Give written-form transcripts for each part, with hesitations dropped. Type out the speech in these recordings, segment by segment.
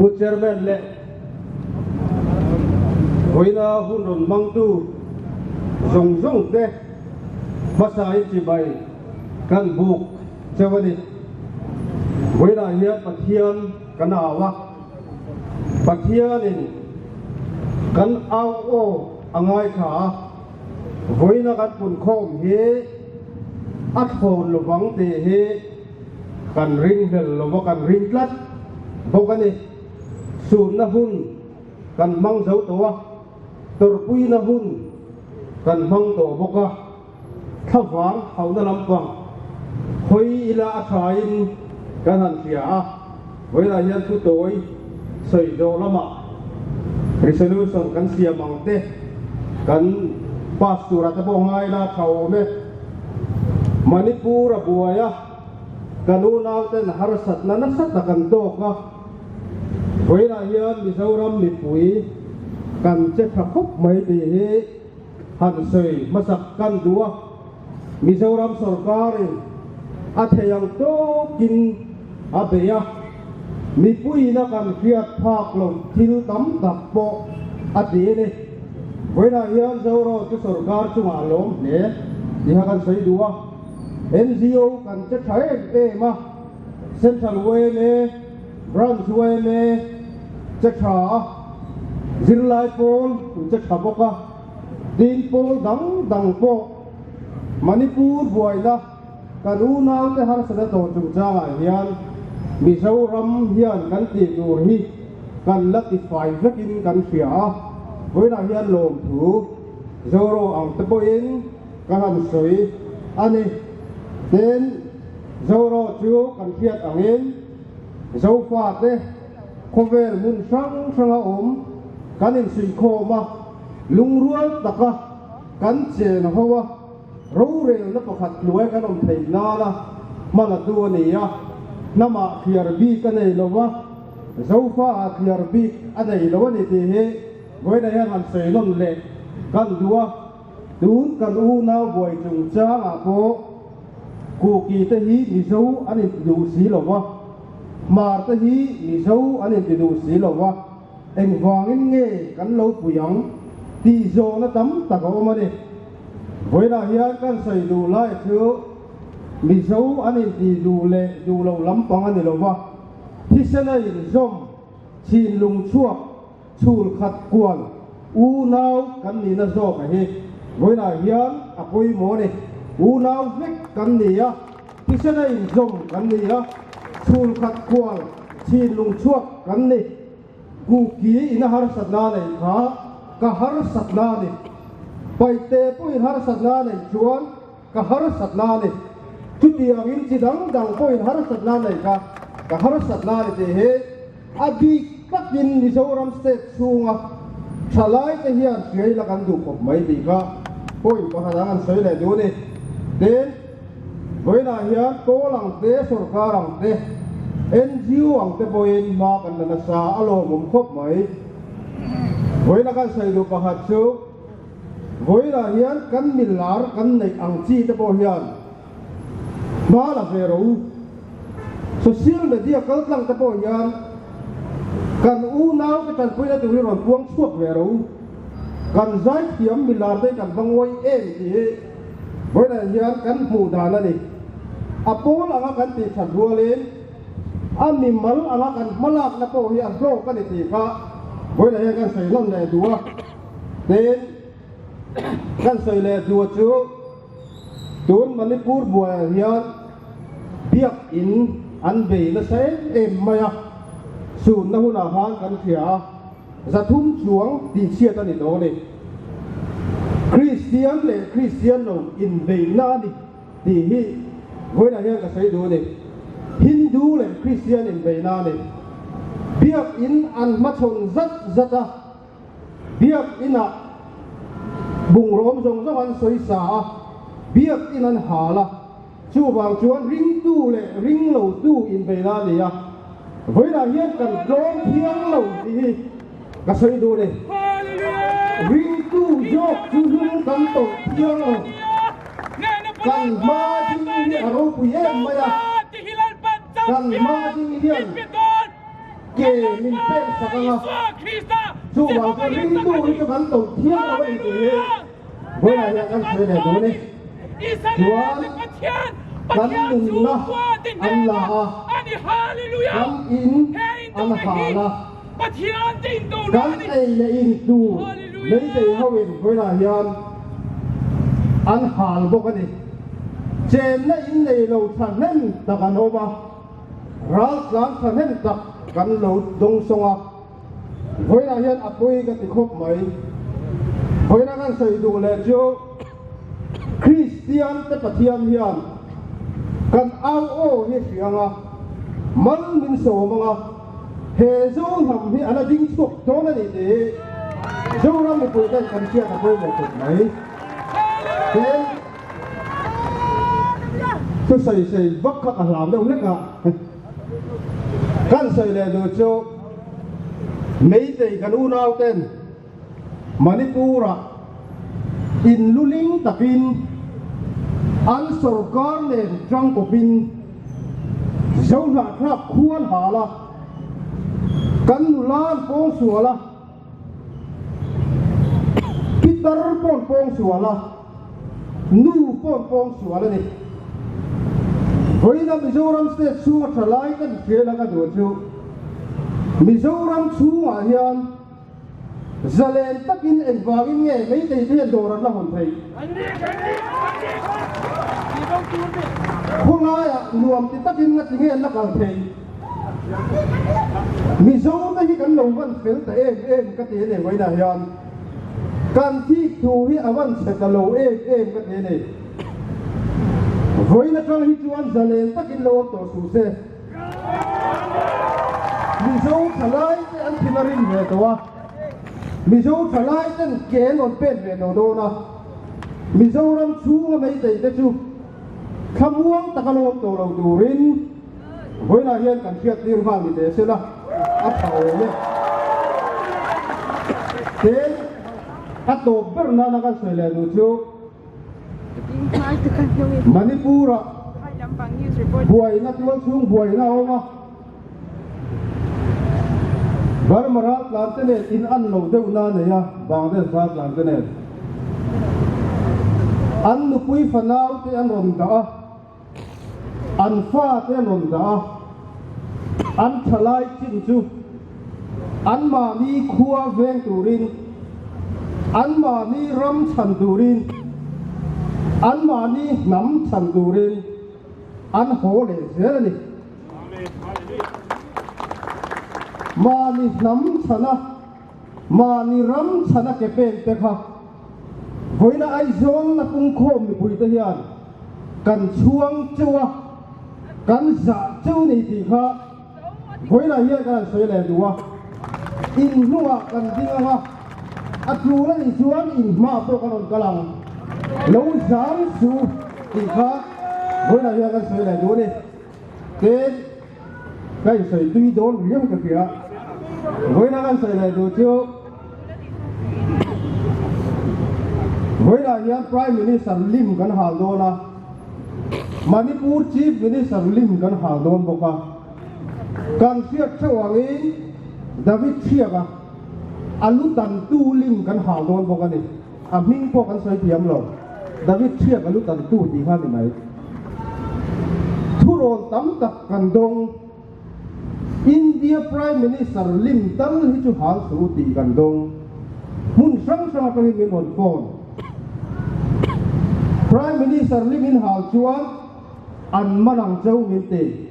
Pu Chairman leh vawiina hun rawn hmangtu zawng zawng te hmasain chibai kan buk cheu a ni. Vawiinah hian Pathian kan au a, Pathianin kan au aw a ngaithla a, vawiina kan punkhawm hi a thlawn lovang tih hi Kan ringhlel lo va, kan ring tlat bawk a ni. Sunna hun kan hmang zo tawh a, tawrhpuina hun kan hmang tawh bawk a, thlavang hauhna lampang hawi ila a thain kan han hria a, vawiinah hian thu tawi sawi zawh lamah resolution kan siam ang te kan pass turah te pawh ngai ila a tha awm e. Manipur a buai a, kan unauten harsatna nasa tak an tawk a, vawiinah hian Mizoram mipui kan che tha khawp mai tih hi han sawi hmasak kan duh a, Mizoram sawrkarin a thei ang tawkin a bei a, mipuiin a kan hriat phak loh thil tam tak pawh a ti a ni. Vawiinah hian Zoro chu sawrkar chungah a lawm hle tiha kan sawi duh a, NGO kan che tha em em a, Central yma, Branch yma che tha a, zirlai pawl an che tha bawk a, tin pawl dang dang pawh Manipur buaina kan unaute harsatna tawh chungchangah hian Mizoram hian kan tih tur hi kan la tifai vekin kan hria a, vawiinah hian lawmthu Zoro ang te pawhin ka han sawi a ni. Tin, Zoro chu kan hriat angin Zofate khawvel hmun hrang hranga awm kan insuihkhawm a, lungrual taka kan chen ho a, Rorelna pakhat hnuai kan awm theih nana hmalatu a ni a, hnamah thliar bik a nei lo va, Zofa-ah thliar bik a nei lo a ni tih hi vawiinah hian han sawi nawn leh kan duh a. Tun kan unau buai chungchangah pawh Kuki te hi Mizo an inti duh si lo va, Hmar te hi Mizo an inti duh si lo va, Engvangin nge kan lo pui ang tih zawhna tam tak a awm a ni. Vawiinah hian kan sawi duh lai chu Mizo an intih duh leh duh loh lampang a ni lo va, thisen a inzawm, chhinlung chhuak, chhul khat kual, unau kan nihna zawk a hi. Vawiinah hian a pawimawh a ni. Unau vek kan ni a, thisen a inzawm kan ni a, chhul khat kual, chhinlung chhuak kan ni. Kuki in a harsatna a neih kha ka harsatna a ni. Paihte pawhin harsatna a neih chuan ka harsatna a ni. Chutiangin chi dang dang pawhin harsatna a neih kha ka harsatna a ni tih hi a bik takin Mizoram state chhunga thalaite hian hriaila kan duh khawp mai tih kha point pakhat ang an sawi leh duh a ni. Tin, Vawiinah hian pawl ang te, sawrkar ang te, NGO ang te pawhin hma kan la nasa a lawmawm khawp mai. Vawiina kan sawi duh pakhat chu vawiinah hian kan milar kan neih ang chi te pawh hian hma la ve rawh u. Social media kaltlang te pawh hian kan unau te tanpuina tur hi rawn puang chhuak ve rawh u. Kan zaithiam milar te hi kan va ngawi em tih hi Vawiinah hian kan hmuh dan a ni. A pawl anga kan tih that rualin a mimal anga kan hmalakna pawh hi a hlawk a ni tih kha vawiinah hian kan sawi hlawn leh duh a. Tin, kan sawi leh duh chu tun Manipur buaiah hian biakin an bei nasa em em mai a, sunna hunah khan kan hria a. 300 chuang tihchhiat a ni tawh a ni. Kristian leh Kristian lo inbeihna a ni tih hi vawiinah hian ka sawi duh a ni. Hindu leh Kristian inbeihna a ni. Biakin an hmachhawn zat zat a, biakinah bungraw awm zawng zawng an sawi sa a, biakin an hal a. Chuvang chuan ringtu leh ringlotu inbeihna a ni a, vawiinah hian kan tlawm thiang lo tih hi ka sawi duh a ni. Ringtu zawk chu hnung kan tawlh thiang lo. Kan hma ding hi a ropui em mai a, kan hma ding hian. Ke min pek sak ang a, chuvang chuan ringtu hi chu kan tawlh thiang lo a ni tih hi vawiinah hian kan sawi leh duh a ni. Chuan kan nunna an la a, kan in an hal a, kan ei leh in tur meitei hoin vawiinah hian an hal bawk a ni. Chenna in nei lo thahnem tak an awm a. Raltlan thahnem tak kan lo dawngsawng a, vawiinah hian a pawi ka ti khawp mai. Vawiina kan sawi duh leh chu Kristian te Pathian hian kan au aw hi hriang a, mal min sawm ang a, he Zohnam hi a la ding chhuak dawn a ni tih hi Zoram mipui ten kan hriat a pawimawh khawp mai. Tin. Thu sawi sawi vak kha ka hlau deuh hlek a, kan sawi leh duh chu Meitei kan unau ten Manipur ah in luling takin an sorkar nen tangkawpin Zohnahthlak khuan hal a, kan nula an pawngsual a, Pitar pawn pawng sual a, nu pawn pawng sual a ni. Vawiina Mizoram state chhunga tha lai kan hrial a ka duh chu Mizoram chhungah hian zalen takin engvangin nge meitei te hian dawr an la hawn theih? Khawlaiah nuam ti takin ngati nge an la kal theih? Mizo te hi kan lo van fel ta em em ka ti a ni vawiinah hian kan thik thu hi a van chhe ta lo em em ka ti a ni. Vawiin atang hi chuan zalen takin lo awm tawh suh se. Mizo thalai te an thin a rin ve tawh a, Mizo thalai ten ke an rawn pet ve tawh dawn a, Mizoram chhunga meitei te chu thlamuang taka lo awm tawh lo turin Vawiinah hian kan hriat tir nghal ni teh se la, a tha awm e. Tin, a tawp ber nana kan sawi leh duh chu Manipur-ah buaina tualchhung buaina a awm a, Burma raltlan te nen in an lo deuh na nei a, Bangladesh raltlan te nen an nupui fanau te an rawn dah a. An fate an rawn dah a, an thalai chin chu anmahni khua veng turin, anmahni ram chhan turin, anmahni hnam chhan turin an haw leh zel a ni. Mahni hnam chhana, mahni ram chhana ke pen te kha Vawiina Aizawl la pungkhawm mipuite hian kan chhuang cheu a, kan zah cheu ni tih kha vawiinah hian kan han sawi leh duh a. In hnungah kan ding ang a, a tul a nih chuan in hmaah pawh kan rawn kal ang. Lo zam su tih kha vawiinah hian kan sawi leh duh a ni. Tin, ka insawi tui dawn riau ka hria. Vawiina kan sawi leh duh chu Vawiinah hian Prime Minister lim kan hal dawn a, Manipur Chief Minister lim kan hal dawn bawk a. Kan hriat theuh angin David Thiaka a lu tantu lim kan hal dawn bawk a ni. A hming pawh kan sawi thiam lo. David Thiak a lu tantu tih kha ni mai. Thurawn tam tak kan dawng. India Prime Minister lim tal hi chu hal suh u tih kan dawng. Hmun hrang hrang atangin min rawn phone. Prime Minister lim in hal chuan an man ang cheu min ti.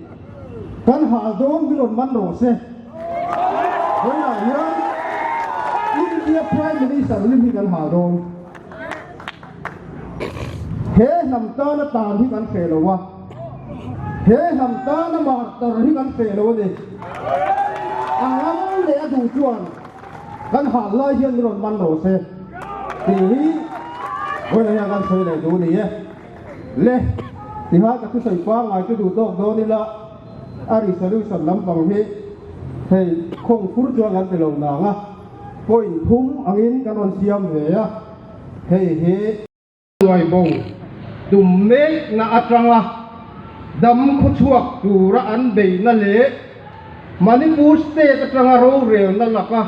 Kan hal dawn min rawn man rawh se. Vawiinah hian India Prime Minister lim hi kan hal dawn. He hnam tana tan hi kan hreh lo a, he hnam tana martar hi kan hreh lo a ni. A ngam leh a duh chuan kan hal lai hian min rawn man rawh se tih hi vawiinah hian kan sawi leh duh a ni e. Le, tiha ka thusawi pangngai chu duh tawk dawn ila a resolution lampang hi hei khawng fur chuan kan ti lo nang a, point thum angin kan rawn siam ve a, hei hi. Hnuai bo tum mekna atanga dam khawchhuak tura an beihna leh. Manipur state atanga rorelna laka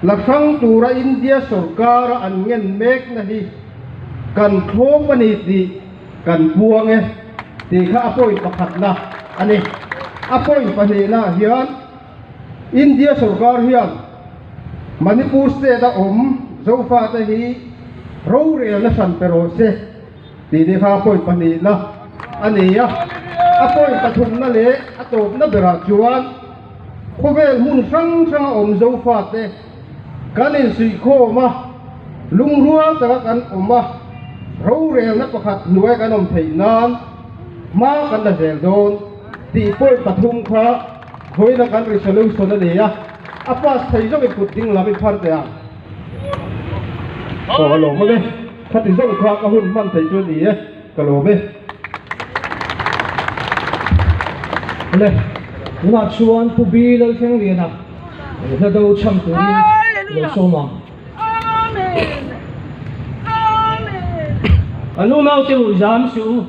la hrang tura India sawrkara an ngen mekna hi kan thlawp a ni tih kan puang e tih kha a point pakhatna a ni. A point pahnihnaah hian India sawrkar hian Manipur state a awm Zofate hi rorelna hran pe rawh se tih ni kha a point pahnihna a ni a. A point pathumna leh a tawpna berah chuan khawvel hmun hrang hranga awm Zofate kan insuihkhawm a, lungrual taka kan awm a, rorelna pakhat hnuai kan awm theih nan hma kan la zel dawn tih point pathum kha vawiina kan resolution a ni a, a pass thei zawkin kut ding lam i phar teh ang. Aw a lawm awm e, khati zawng kha ka hun hman thei chu a ni e, ka lawm e. Le, tunah chuan Pu Bi Lalthengliana hla do chham turin lo sawm ang. A nu naute u zam suh u.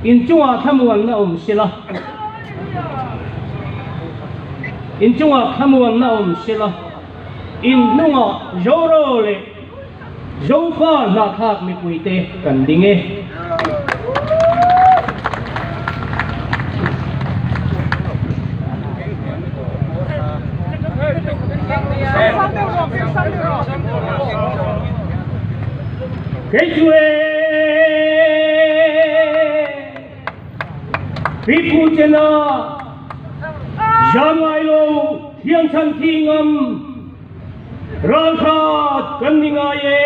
Inchungah thlamuanna awm sela. Inchungah thlamuanna awm sela. In hnungah Zoro leh Zofa hnahthlak mipuite kan ding e. Kei chu e Pipu chena Zan ngai lo thiang chhan thi ngam Ralhrat kan ni ngai e.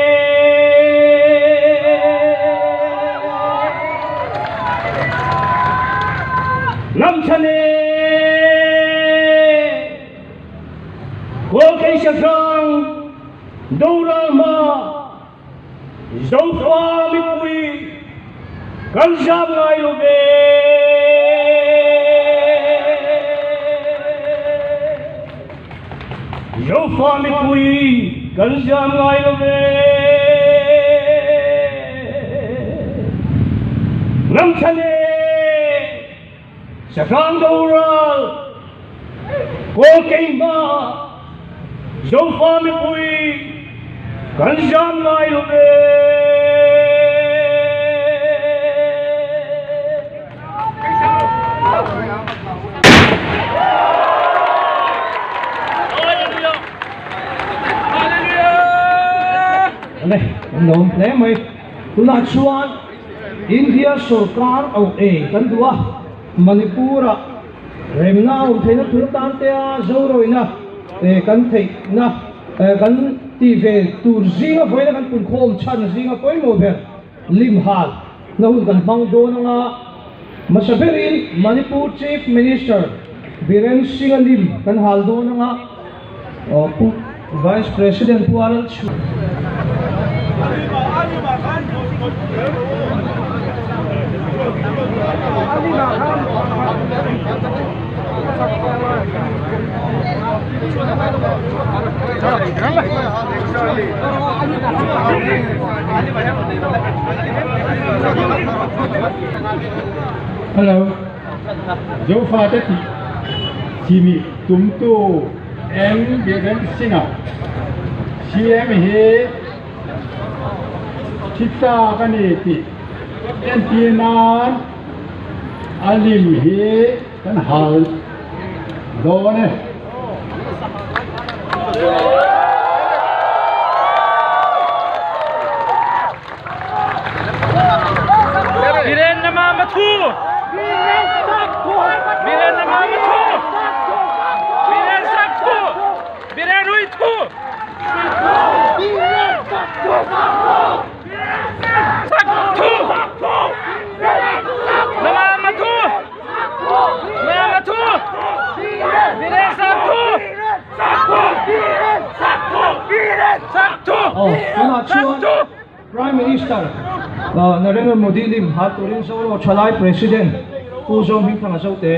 Lam chhan e Kawl kei sahrang Doral hma Zofa mipui kan zam ngai lo ve. Zofa mipui kan zam ngai lo ve. Ram chhan e Sahrang doral Kawl keimah Zofa mipui kan zam ngai lo ve. Le, kan lo awm hle mai. Tunah chuan India sorkar auh ei kan duh a, Manipur-ah Remna a awm theihna tur atan te a Zorawina kan theihna kan tih ve tur zinga vawiina kan punkhawm chhan zinga pawimawh ber limhal na hun kan hmang dawn anga hmasa berin Manipur Chief Minister Biren Singh-a lim kan hal dawn anga Pu Vice President Pu Aral Chu Hello, Zofate tih chimih tumtu Eng Biren Singh-a CM hi thi tlak a ni tih entir nan a lim hi kan hal dawn e. Biren nama mathu Biren nama mathu Biren sak thu Biren rui thu Sak thu Nama mathu Nama mathu Biren sak thu Sak thu Aw, tunah chuan Prime Minister Narendra Modi lim hat turin Zoro Thalai President Pu Zawm Hmingthanga Zote.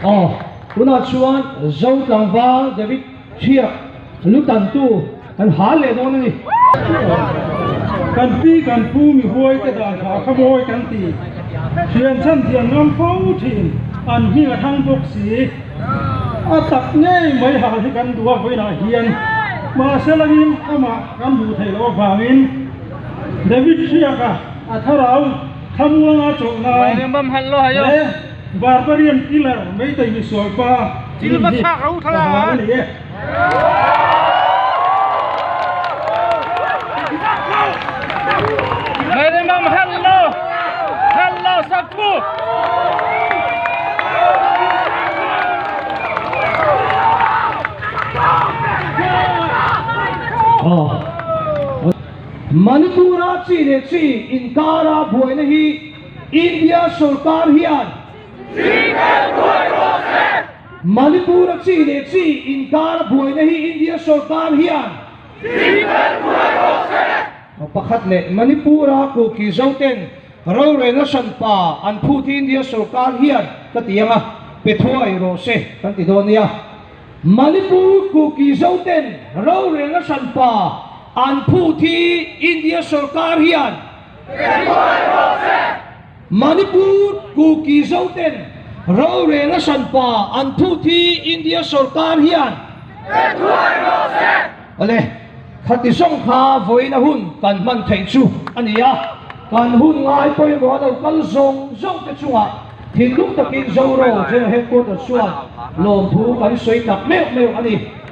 Aw. Tunah chuan Zo tlangval David Hriak lu tantu kan hal leh dawn a ni. Kan pi kan pu mi huai te dan kha kha mawi kan ti. Thian chhan thian ngam fo thin an hming a thang bawk si. A tak ngei mai hal hi kan duh a vawiinah hian mahse langin amah kan hmuh theih loh avangin David Hriaka a thlarau thlamuanga chawlh nan leh Barbarian killer Meitei misual pa lim hi ka hal a ni e. Manipur-a chi leh chi inkara buaina hi India sorkar hian Manipur-a chi leh chi inkara buaina hi India sorkar hian Pakhat leh Manipur-a Kuki Zoten rorelna hranpa an phut hi India sorkar hian ka ti ang a, pe thuai rawh se kan ti dawn nia. Manipur Kuki Zoten rorelna hranpa an phut hi India sorkar hian pe thuai rawh se. Manipur Kuki Zoten rorelna hranpa an phut hi India sorkar hian pe thuai rawh se. Awle, khati zawng kha vawiina hun kan hman theih chu a ni a, kan hun ngai pawimawh a lo kal zawng zawng te chungah thinlung takin Zoro General Headquarters chuan lawmthu kan sawi tak meuh meuh a ni.